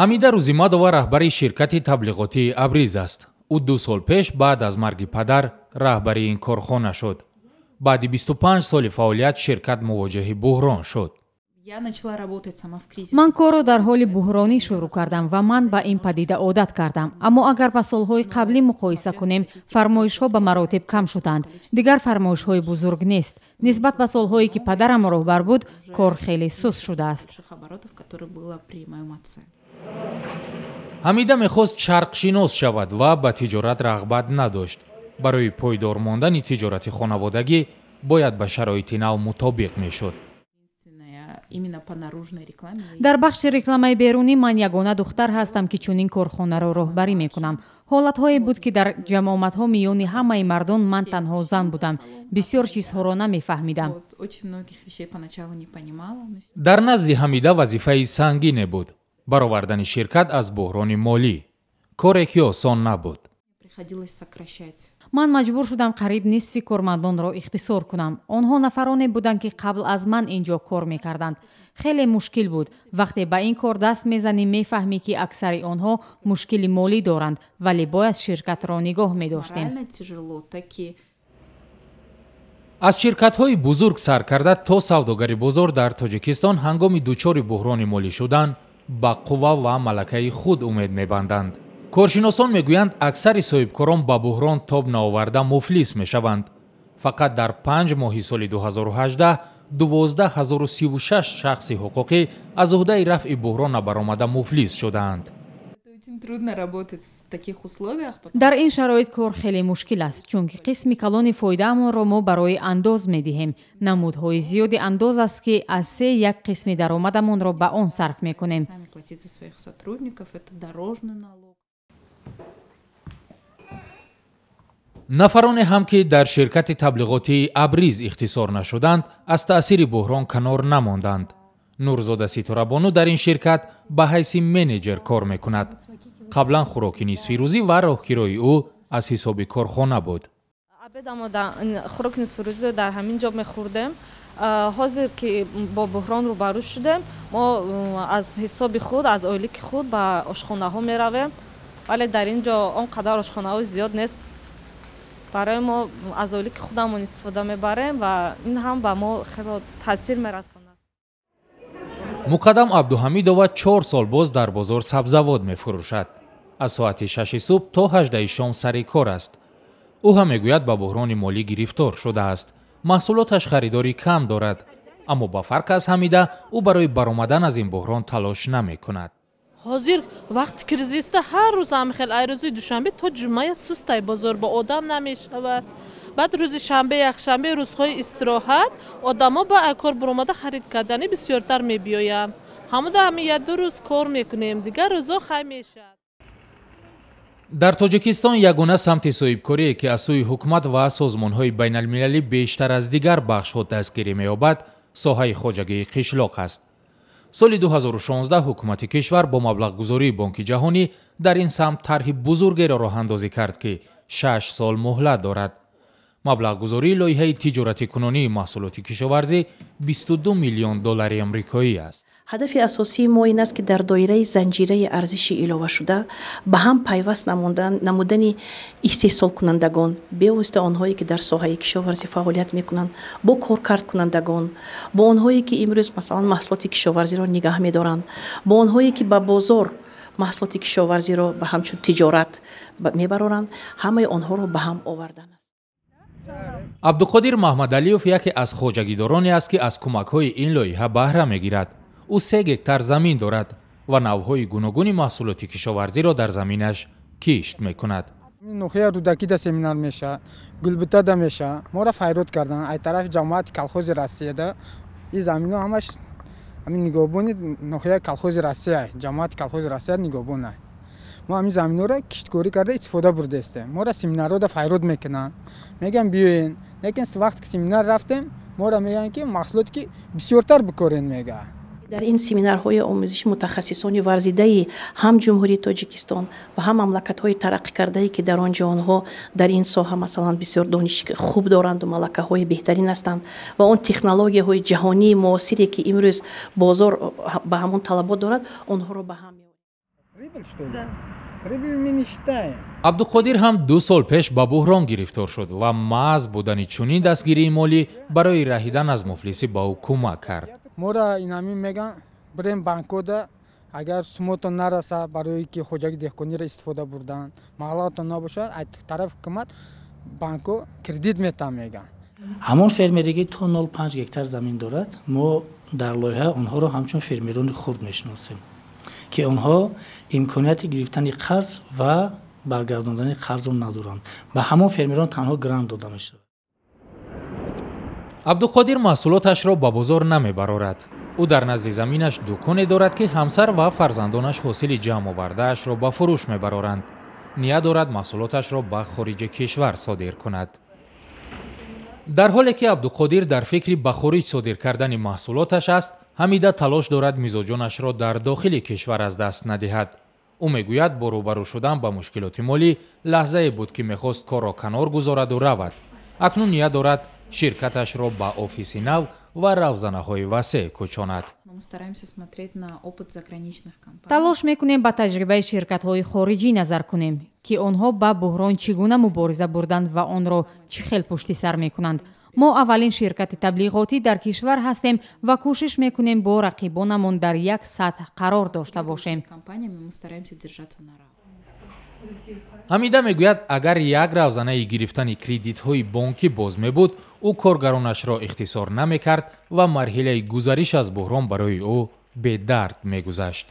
Ҳамида Рӯзимадова раҳбари ширкати таблиғотии Абриз аст. Ӯ 2 сол пеш баъд аз марги падар раҳбари ин корхона шуд. Баъди 25 соли фаъолият ширкат мувоҷиҳи буҳрон шуд. Ман корро дар ҳоли буҳронӣ шурӯъ кардам ва ман ба ин падида одат кардам, аммо агар ба солҳои қаблӣ муқоиса кунем, фармоишҳо ба маротиб кам шуданд. Дигар фармоишҳои бузург нест. Нисбат ба солҳое, ки падарам роҳбар буд, кор хеле суст шудааст. Ҳамида мехост шарқшинос шавад ва ба тиҷорат рағбат надошт. Барои пойдор мондани тиҷорати хонаводагӣ бояд ба шароити нав мутобиқ мешуд. Дар бахши рекламаи берунӣ ман ягона духтар ҳастам, ки чунин корхонаро роҳбарӣ мекунам. Ҳолатҳое буд, ки дар ҷамъомадҳо миёни ҳамаи мардон ман танҳо зан будам. Бисёр чизҳоро намефаҳмидам. Дар назди Ҳамида вазифаи сангине буд: баровардани ширкат аз буҳрони молӣ, коре ки осон набуд. Ман маҷбур шудам қариб нисфи кормандонро ихтисор кунам. Онҳо нафароне буданд, ки қабл аз ман ин ҷо кор мекарданд. Хеле мушкил буд. Вақте ба ин кор даст мезанӣ, мефаҳмӣ, ки аксари онҳо мушкили молӣ доранд, вале бояд ширкатро нигоҳ медоштем. Аз ширкатҳои бузург сар карда то савдогари бозор дар Тоҷикистон ҳангоми дучори буҳрони молӣ шудан ба қувва ва малакаи худ умед мебанданд. Коршиносон мегӯянд, аксари соҳибкорон ба буҳрон тоб наоварда муфлис мешаванд. Фақат дар 5 моҳи соли 2018 12 036 шахси ҳуқуқӣ аз уҳдаи рафъи буҳрон набаромада муфлис шудаанд. Дар ин шароит кор хеле мушкил аст, чунки қисми калони фоидаамонро мо барои андоз медиҳем. Намудҳои зиёди андоз аст, ки аз се як қисми даромадамонро ба он сарф мекунем. Платить за своих сотрудников, это дорожный налог. Нафароне ҳам, ки дар ширкати таблиғотии Абриз ихтисор нашуданд, аз таъсири буҳрон канор намонданд. Нурзода Ситорабону дар ин ширкат ба ҳайси менеҷер кор мекунад. Қаблан хӯроки нисфирӯзӣ ва роҳкирои ӯ аз ҳисоби корхона буд. Обеда мо хӯроки нисфирӯзиро дар ҳамин ҷо мехӯрдем. Ҳозир ки бо буҳрон рӯбарӯ шудем, мо аз ҳисоби худ, аз ойлики худ ба ошхонаҳо меравем, вале дар ин ҷо он қадар ошхонаҳои зиёд нест. Барои мо аз ойлики худамон истифода мебарем ва ин ҳам ба мо хело таъсир мерасонад. Муқаддам Абдуҳамидова 4 сол боз дар бозор сабзавот мефурӯшад. Аз соати 6-и субҳ то 18-и шом сари кор аст. Ӯ ҳам мегӯяд, ба буҳрони молӣ гирифтор шудааст. Маҳсулоташ харидорӣ кам дорад, аммо ба фарқ аз Ҳамида ӯ барои баромадан аз ин буҳрон талош намекунад. Ҳозир вақти кризиста ҳар рӯз ҳамихел, ай рӯзи душанбе то ҷумъая сустай бозор, ба одам намешавад. Баъд рӯзи шанбе, якшанбе, рӯзҳои истироҳат одамо ба ай кор баромада харид кардани бисёртар мебиёянд. Ҳамуда ҳами як-ду рӯз кор мекунем, дигар рӯзо хай мешавад. Дар Тоҷикистон ягона самти соҳибкорие, ки аз сӯи ҳукумат ва созмонҳои байналмилалӣ бештар аз дигар бахшҳо дастгирӣ меёбад, соҳаи хоҷагии қишлоқ аст. Соли 2016 ҳукумати кишвар бо маблағгузории Бонки Ҷаҳонӣ дар ин самт тарҳи бузургеро роҳандозӣ кард, ки 6 сол муҳлат дорад. Маблағгузории лоиҳаи тиҷоратикунонии маҳсулоти кишоварзӣ 22 миллион доллари амрикоӣ аст. Ҳадафи асосии мо ин аст, ки дар доираи занҷираи арзиши иловашуда ба ҳам пайваст намудани истеҳсолкунандагон, бевосита онҳое, ки дар соҳаи кишоварзӣ фаъолият мекунанд, бо коркардкунандагон, бо онҳое, ки имрӯз, масалан, маҳсулоти кишоварзиро нигаҳ медоранд, бо онҳое, ки ба бозор маҳсулоти кишоварзиро ба ҳамчун тиҷорат мебароранд, ҳамаи онҳоро ба ҳам овардан аст. Абдуқодир Маҳмадалиев яке аз хоҷагидороне аст, ки аз кӯмакҳои ин лоиҳа баҳра мегирад. Ӯ 3 гектар замин дорад ва навъҳои гуногуни маҳсулоти кишоварзиро дар заминаш кишт мекунад. Ноҳияи Рӯдакида семинар мешавад, Гулбутада мешавад. Моро файрод карданд ай тарафи ҷамоати Колхози Россияда. Ин замино ҳамаш ҳамин нигоҳбони ноҳияи Колхози Россия, ҷамоати Колхози Россия нигоҳбон. Мо ҳамин заминҳоро кишткорӣ карда истифода бурдаистем. Моро семинарҳода файрод мекунанд, мегӯянд, биёен, лекин вақте ки семинар рафтем, моро мегӯянд, ки маҳсулоте ки бисёртар бикорен, мегӯяд. Дар ин семинарҳои омӯзишӣ мутахассисони варзидаи ҳам Ҷумҳурии Тоҷикистон ва ҳам мамлакатҳои тараққӣ кардае, ки дар он ҷо онҳо дар ин соҳа, масалан, бисёр дониши хуб доранду малакаҳои беҳтарин ҳастанд ва он технологияҳои ҷаҳонии муосире, ки имрӯз бозор ба ҳамон талабот дорад, онҳоро ба ҳам Абдуқодир ҳам 2 сол пеш ба буҳрон гирифтор шуд ва маҳз будани чунин дастгирии молӣ барои раҳидан аз муфлисӣ ба ӯ кӯмак кард. Моро инамин меган бирем банкода, агар сумотон нараса барои ки хоҷагии деҳқониро истифода бурдан, маблағатон набошад, аз тарафи ҳукумат банко кредит метаҳ меган. Ҳамон фермере ки то 0,5 гектар замин дорад, мо дар лоиҳа онҳоро ҳамчун фермерони хурд мешиносем, ки онҳо имконияти гирифтани қарз ва баргардондани қарзро надоранд. Ба ҳамон фермерон танҳо грант дода мешавад. Абдуқодир маҳсулоташро ба бозор намебарорад. Ӯ дар назди заминаш дуконе дорад, ки ҳамсар ва фарзандонаш ҳосили ҷамъ овардаашро ба фурӯш мебароранд. Ният дорад маҳсулоташро ба хориҷи кишвар содир кунад. Дар ҳоле ки Абдуқодир дар фикри ба хориҷ содир кардани маҳсулоташ аст, Ҳамида талош дорад мизоҷонашро дар дохили кишвар аз даст надиҳад. Ӯ мегӯяд, бо рӯбарӯ шудан ба мушкилоти молӣ лаҳзае буд, ки мехост корро канор гузораду равад. Акнун ният дорад ширкаташро ба офиси нав ва равзанаҳои васеъ кӯчонад. Талош мекунем ба таҷрибаи ширкатҳои хориҷӣ назар кунем, ки онҳо ба буҳрон чӣ гуна мубориза бурданд ва онро чӣ хел пушти сар мекунанд. Мо аввалин ширкати таблиғотӣ дар кишвар ҳастем ва кӯшиш мекунем бо рақибонамон дар як сатҳ қарор дошта бошем. Ҳамида мегӯяд, агар як равзанаи гирифтани кредитҳои бонкӣ боз мебуд, ӯ коргаронашро ихтисор намекард ва марҳилаи гузариш аз буҳрон барои ӯ бедард мегузашт.